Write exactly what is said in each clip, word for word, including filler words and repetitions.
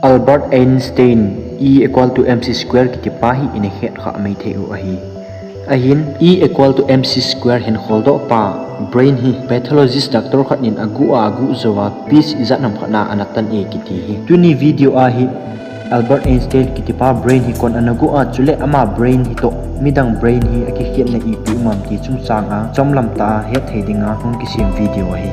Albert Einstein, E equal to mc square kiti pa hi ina het kha mai thei u ahi. Ahin E equal to mc square hin kholdoh pa brain hi pathologist doctor khat in agu a agu zo a piece ijat ham khat na ana tan e kiti hi. Tuni video a hi Albert Einstein kiti pa brain hi koin ana gu a, chule ama brain hi toh midang brain hi akikhetna ipi um am ti chungchang a chomlam tah a het thei dinga hung kisem video ahi.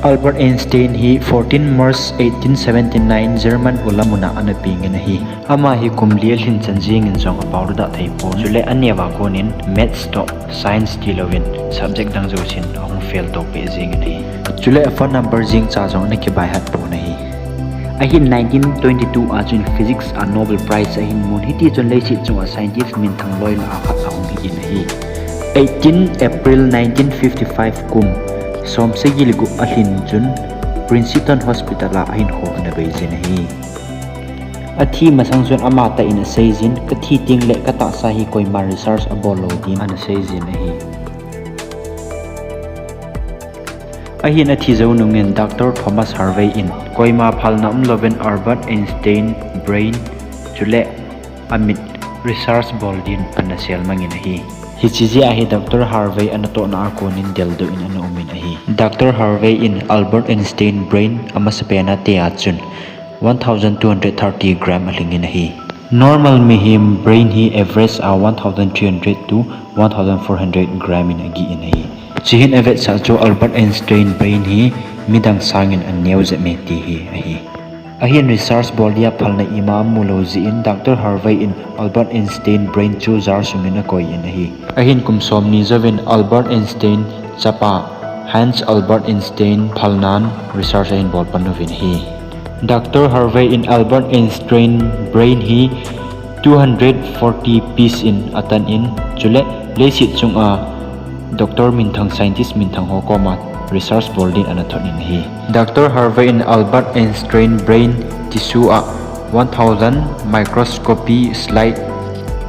Albert Einstein hi fourteen March eighteen seventy-nine German u lam mun a ana peng in ahi. Ama hi kum li alhin chan jing in jong apao dah thei pon. Chule aneo a kon in maths toh science tilouvin subject dang jousen ahung fail to peh jing in ahi. Chule a phone number jeng cha jong ana kibaihat pon ahi. Ahin nineteen twenty-two a chun physics a Nobel Prize ahin mun, hiti chun leiset chunga scientist minthang loi lah a khat ahung hi in ahi. Eighteen April nineteen fifty-five kum som sagi le gup alhin chun Princeton Hospital a ahinkho ana bei jin ahi. Athi masang chun amatah in asei jin, kathi teng le katahsa hi koiman research abol lou din ana sei jin ahi. Ahin athi jou nungin Doctor Thomas Harvey in koima phalna umlouvin Albert Einstein brain chule amit research bol din ana sel mangin ahi. Hiche jeh a hi Doctor Harvey anatohna a kon in deldoh in ana um in ahi. Doctor Harvey in Albert Einstein brain amasapen a te a chun one thousand two hundred thirty gram alhing in ahi. Normal mihem brain hi average a one thousand three hundred to one thousand four hundred gram in agih in ahi. Chuhin avetsah chu Albert Einstein brain hi midang sangin aneo jep e ti hi ahi. Ahin research bol dia phalna ima amu lou jeh in Doctor Harvey in Albert Einstein brain chu jar sungin akoi in ahi. Ahin kum somni jouvin Albert Einstein chapa Hans Albert Einstein phalnan research ahin bol pan uvin ahi. Doctor Harvey in Albert Einstein brain hi two hundred forty piece in atan in, chule leiset chunga doctor minthang, scientist minthang ho koma research bol din ana thot in ahi. Doctor Harvey in Albert Einstein brain tissue a one thousand microscopy slide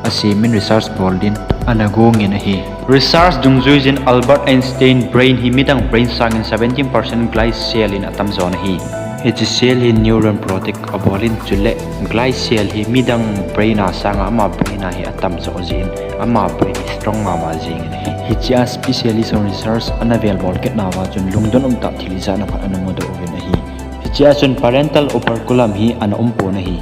asemin research bol din ana gong in ahi. Research dungjui jin Albert Einstein brain hi midang brain sangin seventeen percent glial cell in atam jo in ahi. Hiche cell hi neuron protect abol in, chule glial cell hi midang brain a sanga ama brain a hi atam jo jeh in ama brain hi strong mama jing in ahi. Hiche a specialist hon research ana vel bol kit nauva chun lungdon umtah thil ijat ham khat ana mudoh uvin ahi. Hiche a chun parietal operculum hi ana um pon ahi.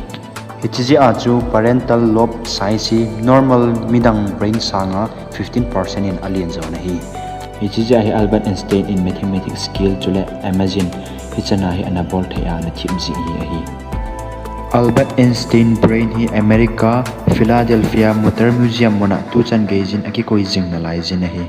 Hiche jeh a chu parietal lobe size hi normal midang brain sanga fifteen percent in alen jo in ahi. Hiche jeh a hi Albert Einstein in mathematics skill chule amazing hichan a hi ana bol thei a ana thip jeh hi ahi. Albert Einstein brain hi America, Philadelphia Mutter Museum mun a tuchan gei jin akikoi jing nalai jin ahi.